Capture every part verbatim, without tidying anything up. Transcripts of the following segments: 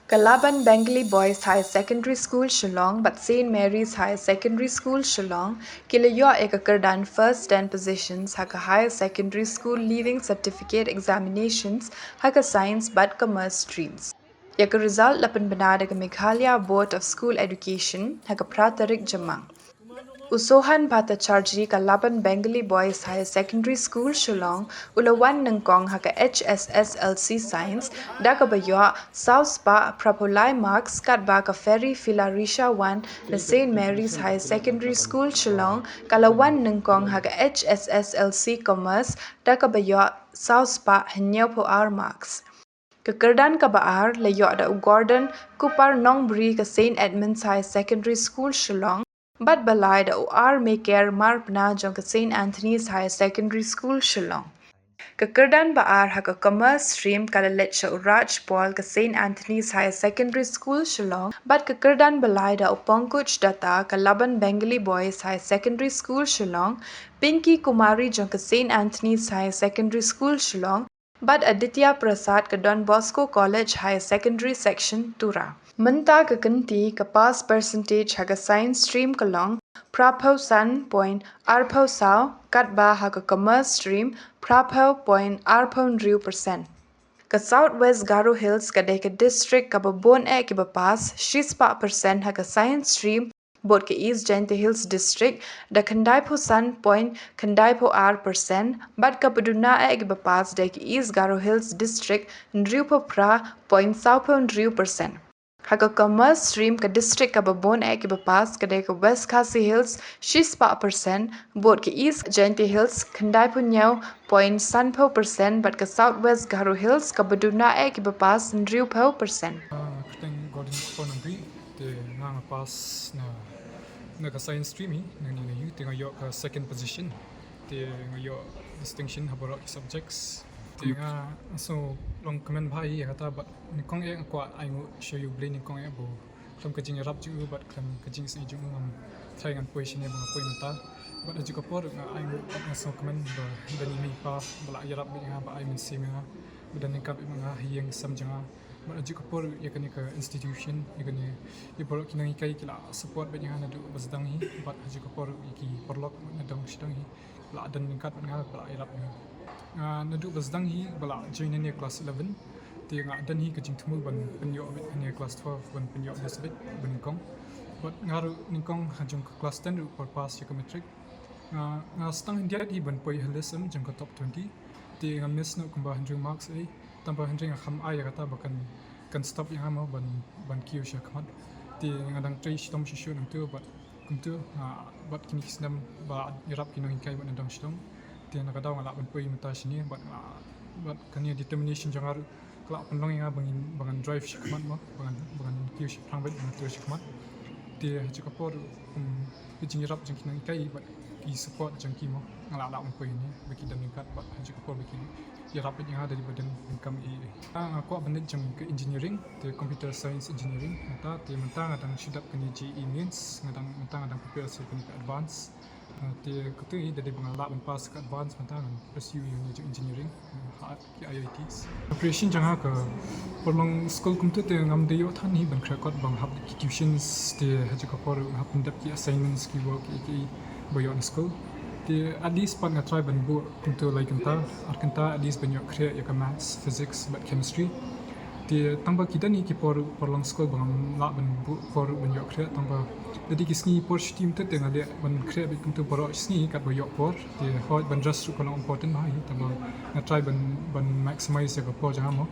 Ka Laban Bengali Boys Higher Secondary School Shillong bad Saint Mary's Higher Secondary School Shillong ki la ïoh ïa ka kyrdan first ten positions ha ka Higher Secondary School Leaving Certificate Examinations ha ka Science bad Commerce streams. Ïa ka result la pynbna da ka Meghalaya Board of School Education ha ka phra tarik Jymmang. U Sohan Bhattacharjee ka Laban Bengali Boys Higher Secondary School Shillong u la wan nyngkong ha ka H S S L C Science da kaba ïoh saw spah phra phew lai marks, katba ka Ferry Philarisha Wan na Saint Mary's Higher Secondary School Shillong ka la wan nyngkong ha ka H S S L C Commerce da kaba ïoh saw spah hynñiew phew ar marks. Ka kyrdan kaba ar la ïoh da u Gordon Kupar Nongbri ka Saint Edmund's Higher Secondary School Shillong, bad ba lai da u R Meker Marpna jong ka Saint Anthony's Higher Secondary School Shillong. Ka kyrdan ba ar ha ka Commerce stream ka la leit sha u Raj Paul ka Saint Anthony's Higher Secondary School Shillong, bad ka kyrdan ba lai da u Pankaj Datta ka Laban Bengali Boys Higher Secondary School Shillong, Pinky Kumari jong ka Saint Anthony's Higher Secondary School Shillong, bad Aditya Prasad ka Don Bosco College Higher Secondary Section Tura. Mynta ka kynti ka pass percentage ha ka Science stream ka long phra phew san point ar phew saw, katba ha ka Commerce stream phra phew point ar phew hynriew percent. Ka South West Garo Hills ka dei ka district kaba bun eh kiba pass, shispah percent ha ka Science stream, bad ka East Jaintia Hills District da khyndai phew san point khyndai phew ar percent, bad kaba duna eh kiba pass da ka East Garo Hills District, hynriew phew phra point saw phew hynriew percent. Ha ka Commerce stream ka district kaba bun eh kiba pass ka dei ka West Khasi Hills, shispah percent, bad ka East Jaintia Hills, khyndai phew hynñiew point san phew percent, bad ka South West Garo Hills kaba duna eh kiba pass, hynriew phew percent. Ah, kyrteng Gordon Kupar Nongbri, te nga nga pass na, na ka Science stream hi, na ni na yu, te nga ïoh ka second position, te nga ïoh distinction ha baroh ki subjects. Te nga sngew long kmen bha hi ïa kata, bad nyngkong eh nga kwah ai nguh sha U Blei nyngkong eh ba khlem ka jingïarap jong u bad khlem ka jingsngew jong u ngam trai ngan poi shane ba nga poi mynta. Bad ha kajuh ka por nga ai nguh bad nga sngew kmen ba don i mei i pa ba la ïarap bad nga, ba ai mynsiem ïa nga, ba don ryngkat bad nga ha ïing ha sem jong nga. Bad ha kajuh ka por ïa kane ka institution, ïa kane, ïa baroh ki nonghikai ki la support bad nga naduh ba sdang hi, bad ha kajuh ka por ïa ki paralok nadong shadong hi la don ryngkat bad nga, la ïarap ïa nga. Nga naduh ba sdang hi ba la join ïa kane class eleven, te nga don hi ka jingthmu ban pynïoh beit ïa kane class twelve, ban pynïoh best beit ba nyngkong. Bad nga ruh nyngkong ha jong ka class ten ruh por pass ïa ka matric. Nga, nga sdang hyndiat hi ban poi ha list em jong ka top twenty. Te nga miss noh kumba hynriew marks eh. Tangba hynrei nga kham ai ïa kata ba kan, kan stop ïa nga mo ban, ban kiew sha khmat. Te nga dang trei shitom shuh shuh nangtu bad kumtu, ah, bad kine ki snem ba ïarap ki nonghikai bad nadong shadong. Te na ka daw nga lah ban poi mynta shane bad nga, bad kane determination jong nga ruh ka lah pynlong ïa nga ba ngin, ba ngan drive sha khmat mo, ba ngan, ba ngan kiew shaphrang bad ba ngan trei sha khmat. Te ha kajuh ka por, um, ka jingïarap jong ki nonghikai bad ki support jong ki mo, nga lah, lah ban poi ne ba ki don ryngkat bad ha kajuh ka por ba ki ïarap bad ïa nga da lade ba don ryngkat ïa nga. Nga kwah ban leit jong ka engineering, te computer science engineering mynta, te mynta nga dang shu dep kane JEE mains, nga dang, mynta nga dang prepare sa kane ka advance. Ah, te kata hi da lade ba nga lah ban pass ka advance mynta ngan pursue ïa kane jong engineering, ah, ha ki IITs. Preparation jong nga ka por long skul kumta te ngam da ïoh than hi ban khreh kot ba nga hap ki tuitions, te ha kajuh ka por nga hap pyndep ki assignments, ki work, ki, ki ba ïoh na skul. Te at least pat nga try ban buh kumta lai kynta, ar kynta at least ban ïoh khreh ïa ka maths, physics bad chemistry. Te tangba ki don hi ki por, por long skul ba ngam lah ban buh por ban ïoh khreh, tangba da dei ki sngi por shuti mynta te nga leh ban khreh beit kumta baroh sngi katba ïoh por. Te hooid ban rest ruh ka long important bha hi, tangba nga try ban, ban maximize ïa ka por jong nga mo.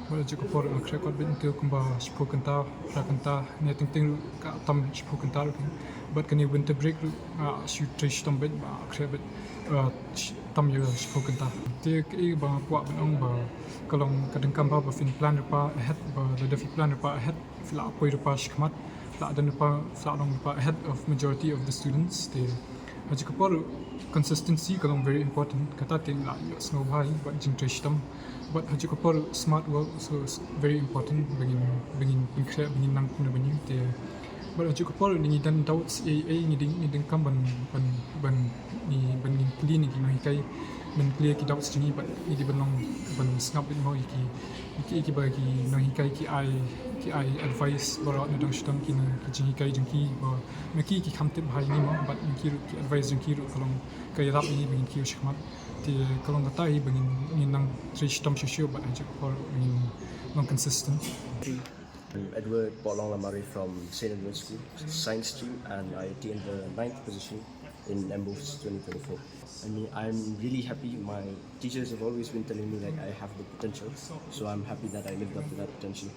Bad ha kajuh ka por nga khreh kot beit kumta kumba shiphew kynta, phra kynta, ne teng teng ruh ka tam shiphew kynta ruh. Bad kane winter break ruh nga shu trei shitom beit ba khreh beit, uh, sh-, tam ïa shiphew kynta. Te kaei ba nga kwah ban ong ba ka long ka donkam ba, ba phin plan lypa ahead, ba lada phi plan lypa ahead phi lah poi lypa shakhmat, phi lah don lypa, phi lah long lypa ahead of majority of the students. Te ha kajuh ka por consistency ka long very important, kata te ngi lah ïohsngew bha hi bad jingtrei shitom. Bad ha kajuh ka por smart work also is very important, ba ngin, ba ngin pynkhreh, ba ngin nang kumno ba ngin, te Bad ha kajuh ka por ngi don doubts, ei ei ngi dang ngi dang kam ban ban ban ngi ban ngin kylli na ki nonghikai, ban kylli ki doubts jong ngi bad ngi dei ban long ban sngap bit mo ïa ki ïa ki ba ki nonghikai ki ai ki ai advice baroh na dang shitom ki na ki jinghikai jong ki ba ma ki ki kham tip bha ïa ngi mo bad ma ki ruh ki advice jong ki ruh ka long ka ïarap ïa ngi ba ngin kiew shakhmat. Te ka long kata hi ba ngin ngin nang trei shitom shuh shuh bad ha kajuh ka por ngin long consistent. I'm Edward Paulong Lamare from Saint Edward's School, Science Stream, and I attained the ninth position in MBOSE twenty twenty-four. I mean, I'm really happy. My teachers have always been telling me like I have the potential, so I'm happy that I lived up to that potential.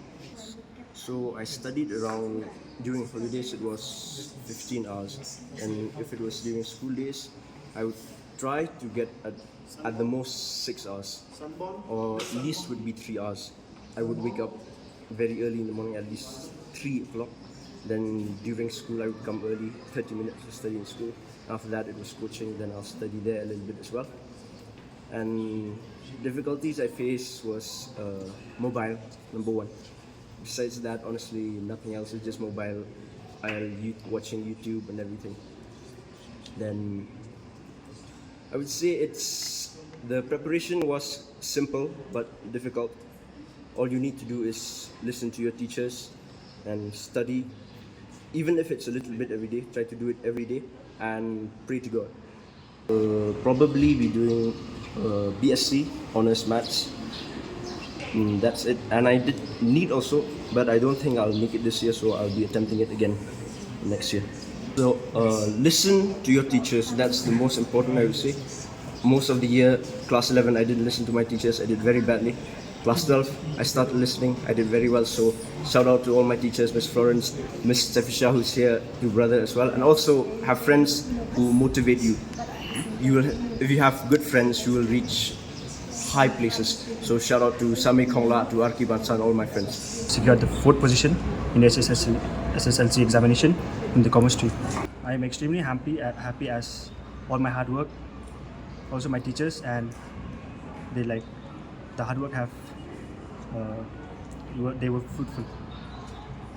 So I studied around during holidays it was fifteen hours, and if it was during school days, I would try to get at, at the most six hours, or least would be three hours. I would wake up very early in the morning, at least three o'clock. Then during school, I would come early, thirty minutes to study in school. After that, it was coaching. Then I'll study there a little bit as well. And difficulties I faced was uh, mobile, number one. Besides that, honestly, nothing else. It's just mobile. I'll you watching YouTube and everything. Then I would say it's the preparation was simple but difficult. All you need to do is listen to your teachers and study, even if it's a little bit every day. Try to do it every day and pray to God. Uh, probably be doing uh, B S C honors maths. Mm, that's it. And I did NEET also, but I don't think I'll make it this year, so I'll be attempting it again next year. So uh, listen to your teachers. That's the most important, I would say. Most of the year, class eleven, I didn't listen to my teachers. I did very badly. Class twelve, I started listening. I did very well. So shout out to all my teachers, Miss Florence, Miss Stefisha, who's here, your brother as well, and also have friends who motivate you. You will, if you have good friends, you will reach high places. So shout out to Sami Khongla, to Arki Bansan, all my friends. Secured the fourth position in the S S L C, S S L C examination in the commerce stream. I am extremely happy, uh, happy as all my hard work, also my teachers, and they like the hard work have uh, were- they were fruitful.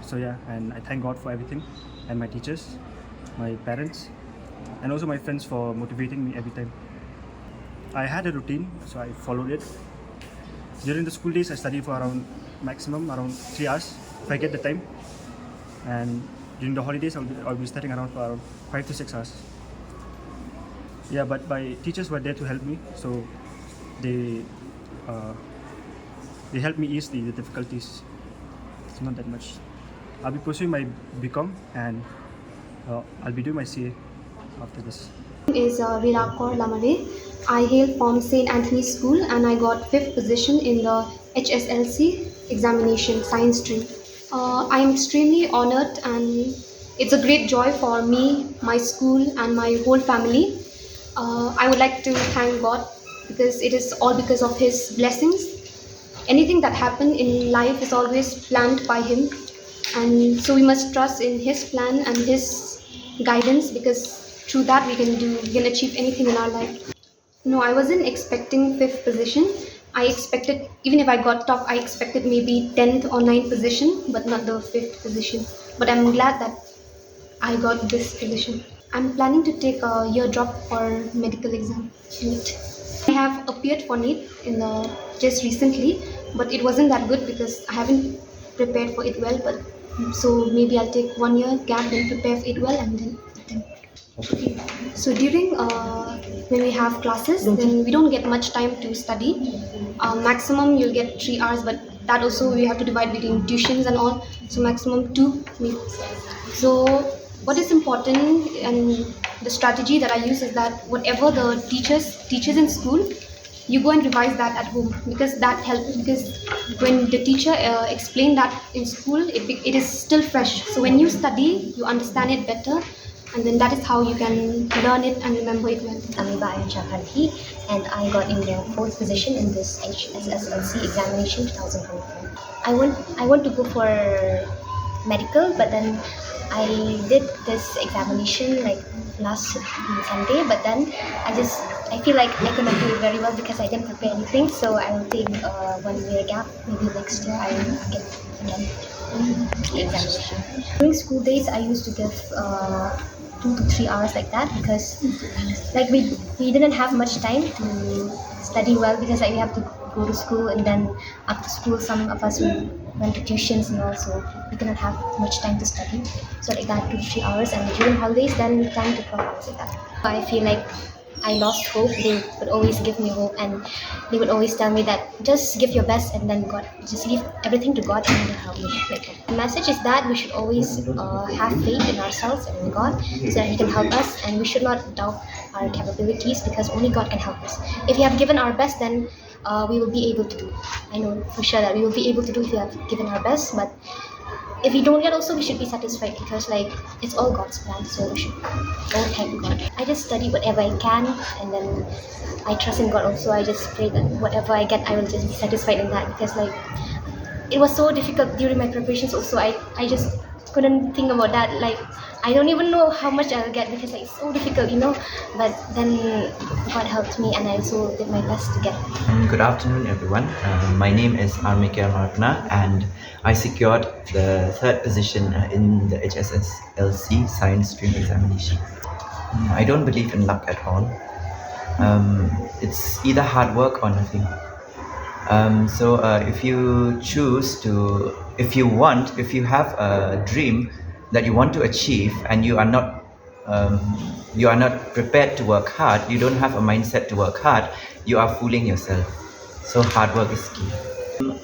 So yeah, and I thank God for everything, and my teachers, my parents, and also my friends for motivating me every time. I had a routine, so I followed it. During the school days, I study for around maximum around three hours if I get the time, and during the holidays, I'll be, I'll be studying around for around five to six hours. Yeah, but my teachers were there to help me, so they uh, they helped me ease the, the difficulties. It's not that much. I'll be pursuing my BCom and uh, I'll be doing my CA after this. Is uh, Rilakor Lamare. I hail from Saint Anthony's School and I got fifth position in the H S L C examination, science stream. Uh, I am extremely honored and it's a great joy for me, my school, and my whole family. Uh, I would like to thank God because it is all because of His blessings. Anything that happened in life is always planned by Him, and so we must trust in His plan and His guidance because through that we can do we can achieve anything in our life. No, I wasn't expecting fifth position. I expected, even if I got top, I expected maybe tenth or ninth position, but not the fifth position. But I'm glad that I got this position. I'm planning to take a year drop for medical exam, NEET. I have appeared for NEET in the just recently, but it wasn't that good because I haven't prepared for it well. But so maybe I'll take one year gap, then prepare for it well, and then attempt. So during uh, when we have classes, then we don't get much time to study. Uh, maximum you'll get three hours, but that also we have to divide between tuitions and all. So maximum two. Maybe. So what is important and the strategy that I use is that whatever the teachers teaches in school, you go and revise that at home because that helps. Because when the teacher uh, explained that in school, it, be- it is still fresh. So when you study, you understand it better, and then that is how you can learn it and remember it well. Amiba Aisha Khalfi, and I got in the fourth position in this H S S L C examination twenty twenty-four. I want I want to go for medical, but then I did this examination like last Sunday, but then I just I feel like I cannot do it very well because I didn't prepare anything. So I will take uh, one year gap. Maybe next year I will get again. examination. During school days, I used to give uh, two to three hours like that because, like, we we didn't have much time to study well because, like, we have to go to school, and then after school, some of us we went to tuitions and all, so we didn't have much time to study. So, like that, two to three hours, and during holidays, then ten to twelve hours like that. I feel like I lost hope. They would always give me hope, and they would always tell me that just give your best, and then God, just leave everything to God, and He'll help me. Like that. The message is that we should always uh, have faith in ourselves and in God, so that He can help us, and we should not doubt our capabilities because only God can help us. If we have given our best, then uh, we will be able to do. I know for sure that we will be able to do if we have given our best, but if we don't get also, we should be satisfied because, like, it's all God's plan, so we should all thank God. I just study whatever I can, and then I trust in God also. I just pray that whatever I get, I will just be satisfied in that because, like, it was so difficult during my preparations also. I, I just couldn't think about that. Like, I don't even know how much I'll get because, like, it's so difficult, you know. But then God helped me, and I also did my best to get it. Um, Good afternoon, everyone. Uh, my name is Armikya Marpna, and I secured the third position uh, in the H S S L C science stream examination. Mm, I don't believe in luck at all. Um, it's either hard work or nothing. Um, so uh, if you choose to, if you want, if you have a dream that you want to achieve and you are not um, you are not prepared to work hard, you don't have a mindset to work hard, you are fooling yourself. So hard work is key.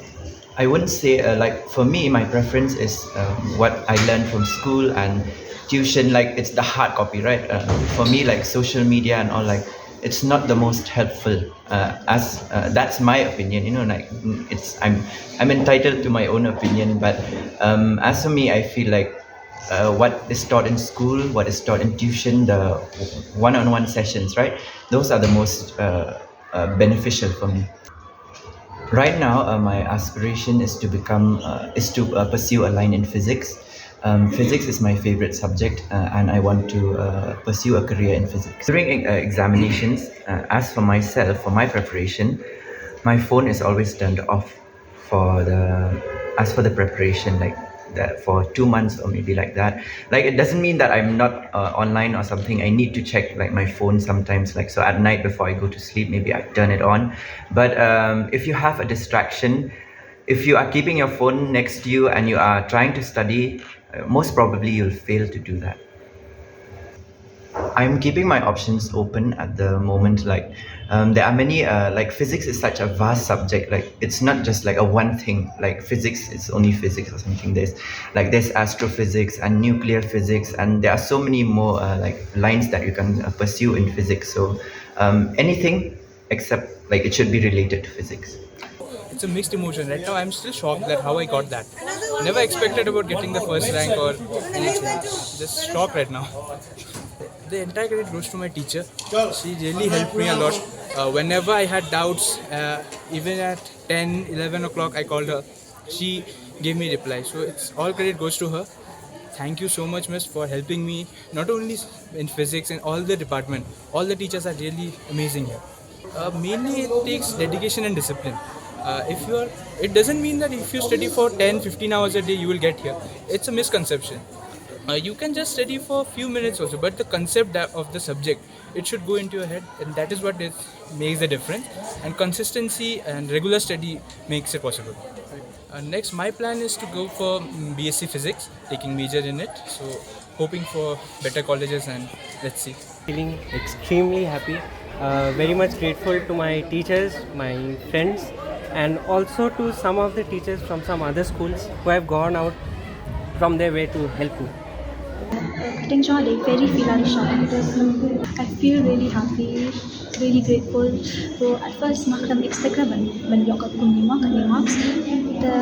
I wouldn't say uh, like for me, my preference is um, what I learned from school and tuition. Like it's the hard copy, right? Uh, for me, like social media and all, like it's not the most helpful. Uh, as uh, that's my opinion, you know. Like mm, it's I'm I'm entitled to my own opinion, but um, as for me, I feel like uh, what is taught in school, what is taught in tuition, the one-on-one sessions, right? Those are the most uh, uh, beneficial for me. Right now, uh, my aspiration is to become uh, is to uh, pursue a line in physics. Um, physics is my favorite subject, uh, and I want to uh, pursue a career in physics. During uh, examinations, uh, as for myself, for my preparation, my phone is always turned off for the as for the preparation, like that for two months or maybe like that. Like it doesn't mean that I'm not uh, online or something. I need to check like my phone sometimes, like so at night before I go to sleep, maybe I turn it on. But um, if you have a distraction, if you are keeping your phone next to you and you are trying to study, uh, most probably you'll fail to do that. I'm keeping my options open at the moment. Like, um, there are many. Uh, like, physics is such a vast subject. Like, it's not just like a one thing. Like, physics is only physics or something. There's like there's astrophysics and nuclear physics, and there are so many more uh, like lines that you can uh, pursue in physics. So, um, anything except like it should be related to physics. It's a mixed emotion. Right now, I'm still shocked that how I got that. Never expected about getting the first rank or anything. Just shocked right now. The entire credit goes to my teacher. She really helped me a lot. Uh, whenever I had doubts, uh, even at ten, eleven o'clock, I called her. She gave me reply. So it's all credit goes to her. Thank you so much, miss, for helping me not only in physics, in all the department. All the teachers are really amazing here. Uh, mainly, it takes dedication and discipline. Uh, if you are, it doesn't mean that if you study for ten, fifteen hours a day, you will get here. It's a misconception. Uh, you can just study for a few minutes also, but the concept that of the subject, it should go into your head, and that is what is, makes the difference. And consistency and regular study makes it possible. Uh, next, my plan is to go for mm, B S C Physics, taking major in it. So, hoping for better colleges, and let's see. Feeling extremely happy. Uh, very much grateful to my teachers, my friends, and also to some of the teachers from some other schools who have gone out from their way to help me. Khateng jong nga dei very feel ari shong. I feel really happy, really grateful. So at first nga khlem expect lah ban ban ïoh kat kum ni ma kat ni marks. The,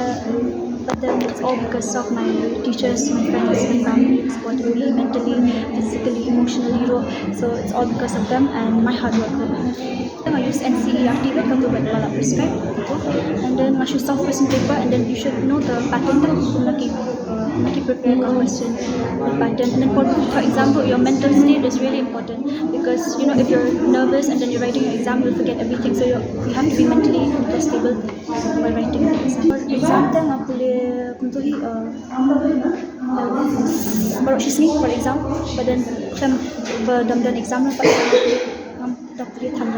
but then it's all because of my teachers, my friends, my family supporting me mentally, physically, emotionally ruh. So it's all because of them and my hard work ruh. Nga use N C E R T ruh katu ban ba la prescribe. And then nga shu solve question paper and then you should know the pattern ruh. Kumno ki uh, Ki prepare ka question pattern, and then for, for example, your mental state is really important, because you know, if you're nervous and then you're writing your exam, you'll forget everything. So you you have to be mentally stable while writing the exam. Exam te nga pule kumto hi, uh, baroh shisngi, for example, but then khlem ba dam don exam la pat nga pule, ngam da pule than.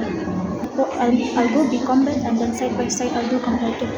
I'll, I'll go B Com bad and then side by side I'll do comparative.